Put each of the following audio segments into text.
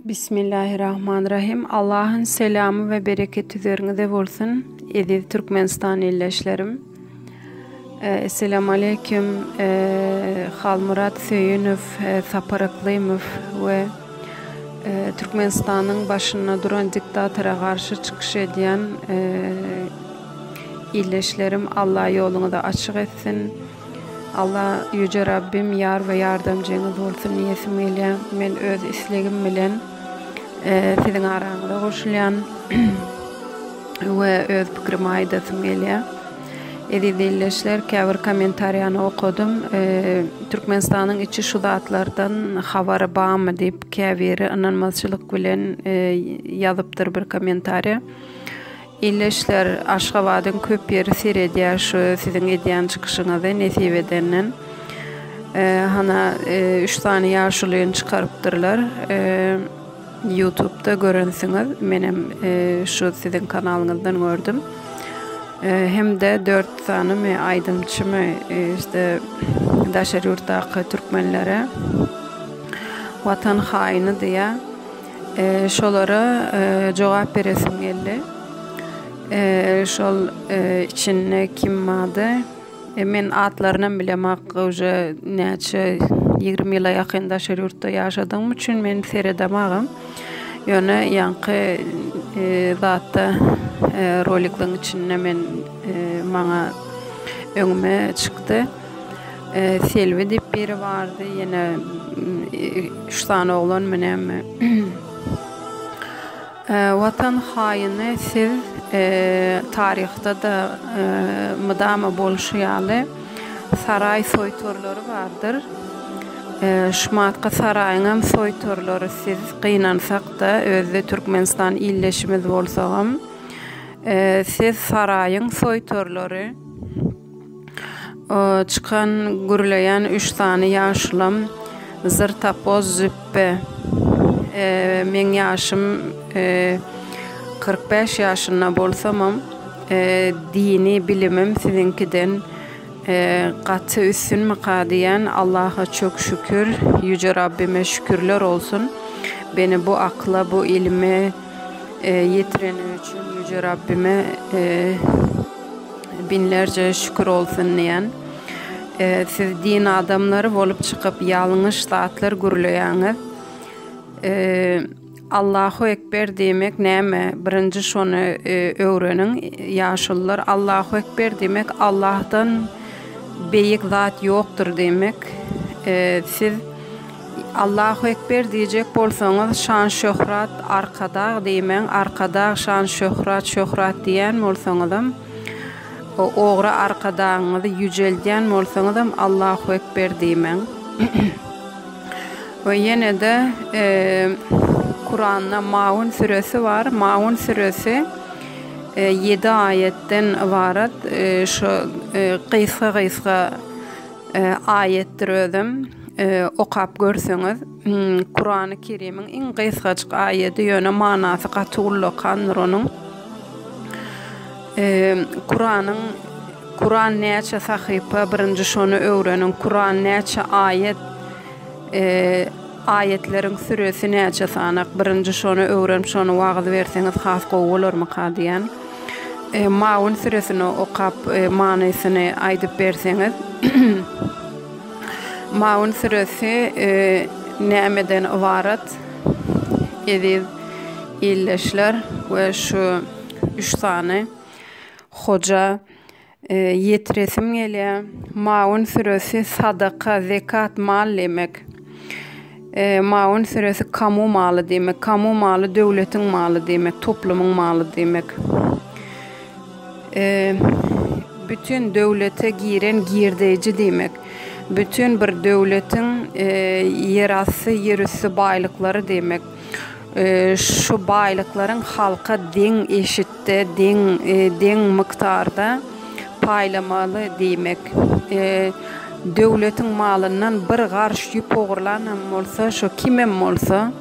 Bismillahirrahmanirrahim. Allah'ın selamı ve bereketi üzerinize bolsun. Eziz Türkmenistan illeşlerim. Esselamu aleyküm. Halmurat Söýünow, e, Sapar Yklymow we e, Türkmenistanyň başynda duran diktatora garşy çykyş edýän e, illeşlerim Allah ýoluňyzy açyk etsin. Allah Ýüje Rabbim ýar we ýardamjyňyz bolsun diýesim gelýär. Men öz islegim bilen siziň araňyza goşulýan we öz pikrimi aýdasym gelýär. Eziz ildeşler, käbir kommentariýany okadym. Türkmenistanyň içi şu zatlardan habary barmy diýip käbiri ynanmazçylyk bilen ýazypdyr bir kommentariýa. Ildeşler Aşgabadyň köp ýeri seredýär şu siziň edýän çykyşyňyzy nesip edenden. Hana üç sany ýaşulyny çykarypdyrlar. Ýutubda görensiňiz. Menem şu siziň kanalyňyzdan gördüm. Hem-de dört sanymy aýdymçymy işte daşary ýurtdaky türkmenlere Watan haýyny diýýär. Şolara jogap beresim geldi. Şol içinde kim bardy? Men atlarynam bilemok uje näçe 20 ýyla ýakyn daşary ýurtda ýaşadygym üçin men seredemagam. Ýöne ýaňky zatda roliklaryň içinde men maňa öňüme çykdy. Selbi diýip biri bardy, ýene üç sany oglanmy näme. Watan haýyny siz taryhda-da mydama bolşy ýaly saraý soýtorlary bardyr. Şumatky saraýyňam soýtorlary siz gynansak-da özde Türkmenistan ildeşimiz bolsagam siz saraýyň soýtorlary. Çykan gürleýän üç sany ýaşulam zyr-tapoz züpbe. Meň ýaşym 45 ýaşynda bolsamam, dini bilimim siziňkiden gaty üstünmika diýýän. Allaha çök şükür, Ýüje Rabbime şükürler olsun. Beni bu akla, bu ilime ýetireni üçin Ýüje Rabbime Binlerce şükür olsun diýen. Siz din adamlary bolup çykyp ýalňyş zatlar gürleýäňiz. Allahu Ekber diýmek näme? Birinji şony öwreniň ýaşulular. Allahu Ekber diýmek Allahdan beýik zat ýokdur diýmek. Siz Allahu Ekber diýjek bolsaňyz şan şöhrat Arkadag diýmäň Arkadag şan şöhrat şöhrat diýýän bolsaňyzam ogry Arkadagyňyzy ýüjeldýän bolsaňyzam Allahu Ekber diýmäň we ýenede Kuranda Maun süresi bar Maun süresi ýedi aýatden ybarat şu gysga gysga Aýatdyr özem okap görseňiz Kurany Kerimiň iň gysgajyk aýady ýöne manasy gaty ullakandyr onuň. Kuranyň Kuran näçe sahypa birinji şony öwreniň Kuran näçe aýat aýatlaryň süresi näçe sanak birinji şony öwrenip şony wagyz berseňiz has gowy bolarmyka diýän. Maun süresini okap manysyny aýdyp berseňiz. Maun süresi nämeden ybarat? Eziz ildeşler we şu üç sany hoja Ýetiresim gelýär. Maun süresi sadaka, zekat, mal diýmek. Maun süresi kamu maly diýmek. Kamu maly döwletiň maly diýmek, toplumyň maly diýmek. Bütin döwlete giren girdeýji diýmek. Bütin bir döwletiň ýerasty, ýerüsti baýlyklary diýmek. Şu baýlyklaryň halka deň eşitde, deň deň mukdarda paýlamaly diýmek. Döwletiň malyndan bir garş ýüp ogurlanam bolsa, şo kimem bolsa,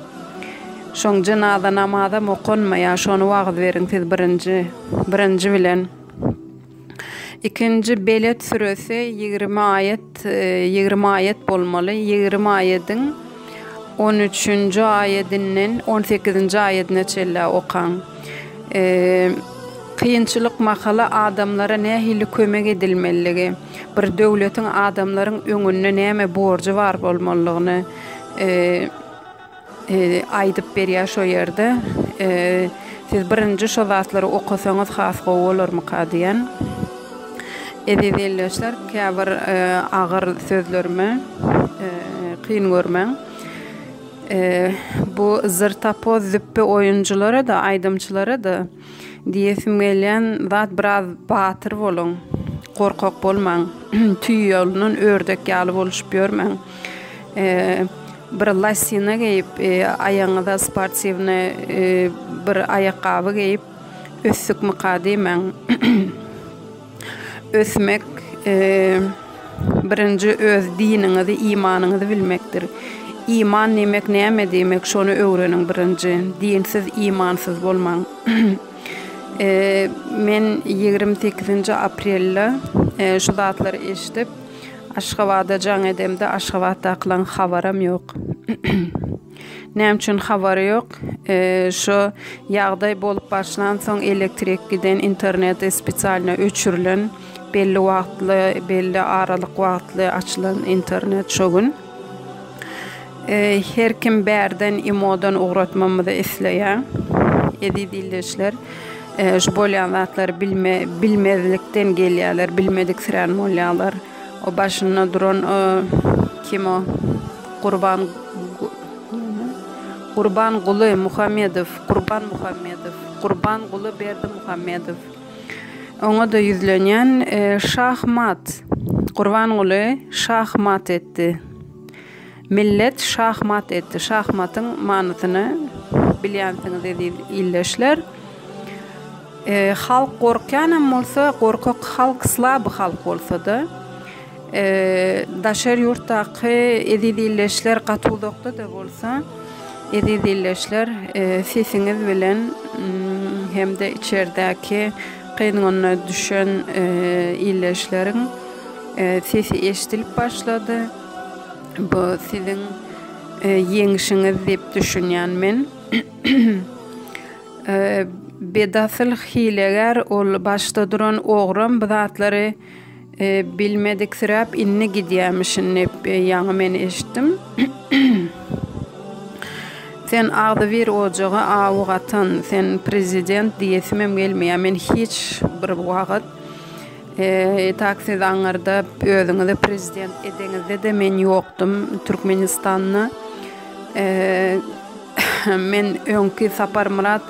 şoň jynaza namazam okanmaýar, şony wagyz beriň siz birinji, birinji bilen. Ikinji Beled süresi 20 aýat, 20 aýat bolmaly. 20 aýadyň. On üçünji aýadinden on sekizinji aýadyna çenli okaň. Kynçylyk mahaly adamlara nähili kömek edilmeliligi, bir döwletiň adamlaryň öňünde näme borjy bar bolmalygyny aýdyp berýär şo ýerde. Siz birinji şo zatlary okasaňyz has gowy bolarmyka diýen. Eziz ildeşler, käbir agyr sözlerimi kyn görmäň. Bu zyrtapoz züpbe oýunjylara-da, aýdymçylara-da diýesim gelýän zat biraz batyr boluň, gorkak bolmaň, tüý ýolundan ördek ýaly boluşyp ýörmäň. Bir losina geýip, aýagyňyza sportiwnyý bir aýakgaby geýip, ösdükmika diýmäň. Ösmek, birinji öz diniňizi, imanyňyzy bilmekdir. Iman diýmek näme diýmek, şony öwreniň birinji. Dinsiz, imansyz bolmaň. Men 28-nji aprelde şu zatlary eşidip, Aşgabada jaň edemde Aşgabatdakylaň habaram ýok. Näme üçin habary ýok? Şo ýagdaý bolup başlansoň elektrik giden, interneti spesialno öçürilen, belli wagtly, belli aralyk wagtly açylan internet şo gün. Her kim bärden imodan ugratmamyzy isleýär. Eziz ildeşler, şu bolýan zatlary bilme, bilmezlikden gelýärler, bilmediksirän bolýarlar. O başynda duran kim o? Gurban Gurbanguly Muhammedow, Gurban Muhammedow, Gurbanguly Berdimuhamedow. Oňa-da ýüzlenýän, şah-mat. Gurbanguly şah-mat etdi. Millet şah-mat etdi. Şah-matyň manysyny bilýänsiňiz eziz ildeşler. Halk gorkýanam bolsa, gorkak halk, slaby halk bolsa-da, daşary ýurtdaky eziz ildeşler gaty uzakda-da bolsa, eziz ildeşler sesiňiz bilen hem-de içerdäki kyn gününe düşen ildeşleriň sesi eşidilip başlady. Bu siziň ýeňşiňiz diýip düşünýän men. Bedasyl hilegär ol başda duran ogram bu zatlary bilmediksiräp indi gidýämişin diýip ýaňy men eşitdim. Sen agzybir ojaga awy gatan sen prezident diýesimem gelmeýär men hiç bir wagyt tak siz aňyrda özüňizi prezident edeňizde-de men ýokdum Türkmenistanda. Men öňki Saparmyrat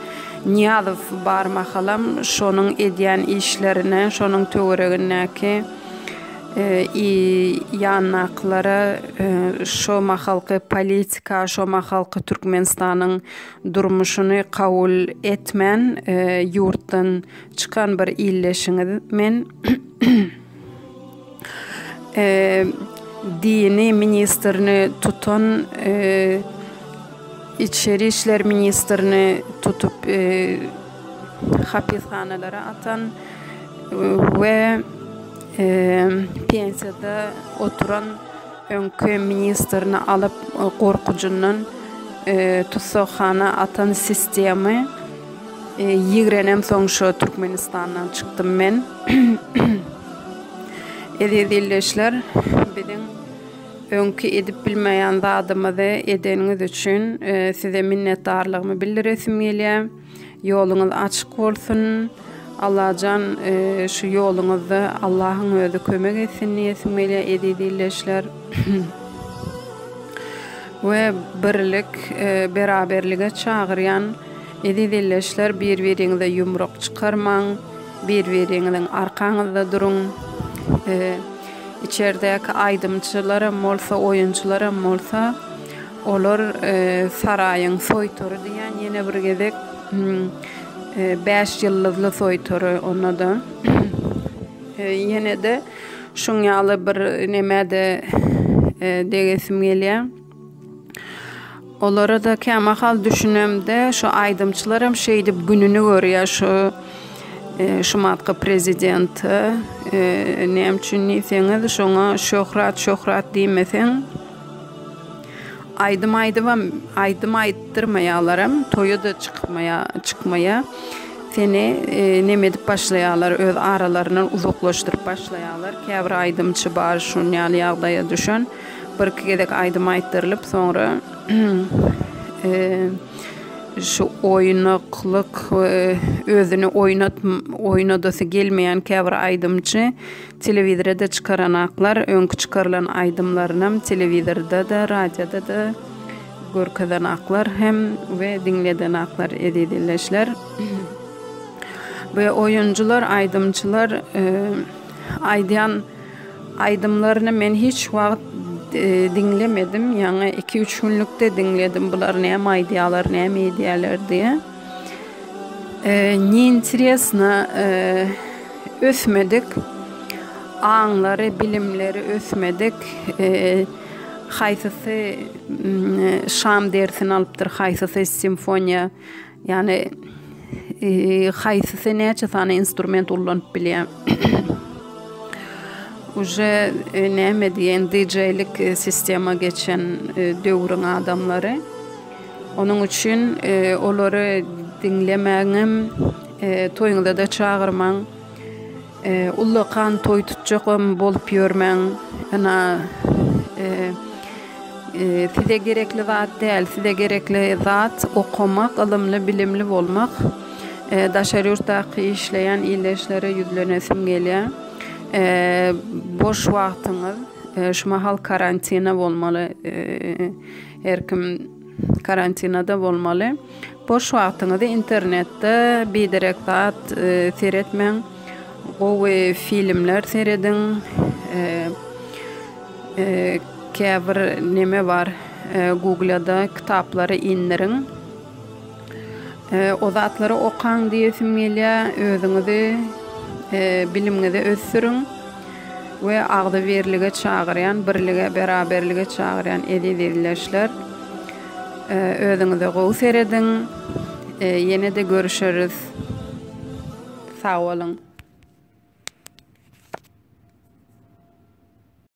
Nyýazow bar mahalam şonuň edýän işlerine, şonuň töweregindäki ýanyndakylara şo mahalky politika, şo mahalky Türkmenistanyň durmuşyny kabul etmän ýurtdan çykan bir ildeşiňiz men. Dini ministrini tutan içeri işler ministrini tutup hapishanalara atan we pensiýada oturan öňki ministrini alyp gorkujyndan tussaghana atan sistemy ýigrenemsoň şo Türkmenistandan çykdym men. Eziz ildeşler, biziň öňki edip bilmeýän zadymyzy edeniňiz üçin size minnetdarlygymy bildiresim gelýär. Ýoluňyz açyk bolsun. Allajan şu ýoluňyzda Allahyň özi kömek etsin diýesim gelýär eziz ildeşler. We birlik, beraberlige çagyrýan eziz ildeşler bir-biriňize ýumruk çykarmaň. Bir-biriňiziň arkaňyzda duruň. Içerdäki aýdymçylaram bolsa, oýunçylaram bolsa, olar saraýyň soýtary diýýän ýene bir gezek bäş ýyldyzly soýtary onda-da. Ýene-de şuň ýaly bir nämä-de degesim gelýär. Olara-da kämahal düşünemde şu aýdymçylaram şeýdip gününi görýär şu şumatky prezidente. Näme üçin diýseňiz şoňa şöhrat şöhrat diýmeseň. Aýdym aýdybam, aýdym aýtdyrmaýarlaram, toýa-da çykmaýar, çykmaýar. Seni neme edip başlaýarlar, öz aralaryndan uzaklaşdyryp başlaýarlar. Käbir aýdymçy bar şun ýaly ýagdaýa düşen. Bir-iki gezek aýdym aýtdyrylyp, soňra şu oýnaklyk özüni oýnat oýnadasy gelmeýän käbir aýdymçy Telewizore-de çykaranaklar, öňki çykarylan aýdymlarynam telewizorda-da, radioda-da görkezenaklar hem we diňledenaklar eziz ildeşler. Bu oýunjylar, aýdymçylar aýdýan aýdymlaryny men hiç wagt diňlemedim. Ýaňy 2-3 günlükde diňledim. Bular näme aýdýarlar, näme edýärler diýe. Ne interesno ösmedik aňlary bilimleri ösmedik haýsysy şam dersini alypdyr haýsysy simfoniýa ýagny haýsysy näçe sany instrument ullanyp bilýär uje näme diýen DJ-lik sistema geçen döwrüň adamlary. Onuň üçin olary diňlemäňem, toýuňyza-da çagyrmaň. Ullakan toý tutjagam bolup ýörmäň. Ynha, size gerekli zat däl. Size gerekli zat okamak, ylymly-bilimli bolmak. Daşary ýurtdaky işleýän ildeşlere ýüzlenesim gelýär. Boş wagtyňyz, şu mahal karantina bolmaly. Her kim karantinada bolmaly. Boş wagtyňyzy internetde biderek zat seretmäň. Gowy filmler serediň. Käbir neme bar Googleda kitaplary indiriň. O zatlary okaň diýesim gelýär. Özüňizi bilimiňizi ösdüriň we agzybirlige çagyrýan, birlige, beraberlige çagyrýan eziz ildeşler. Özüňize gowy serediň. Ýene-de görüşeris. Sag boluň.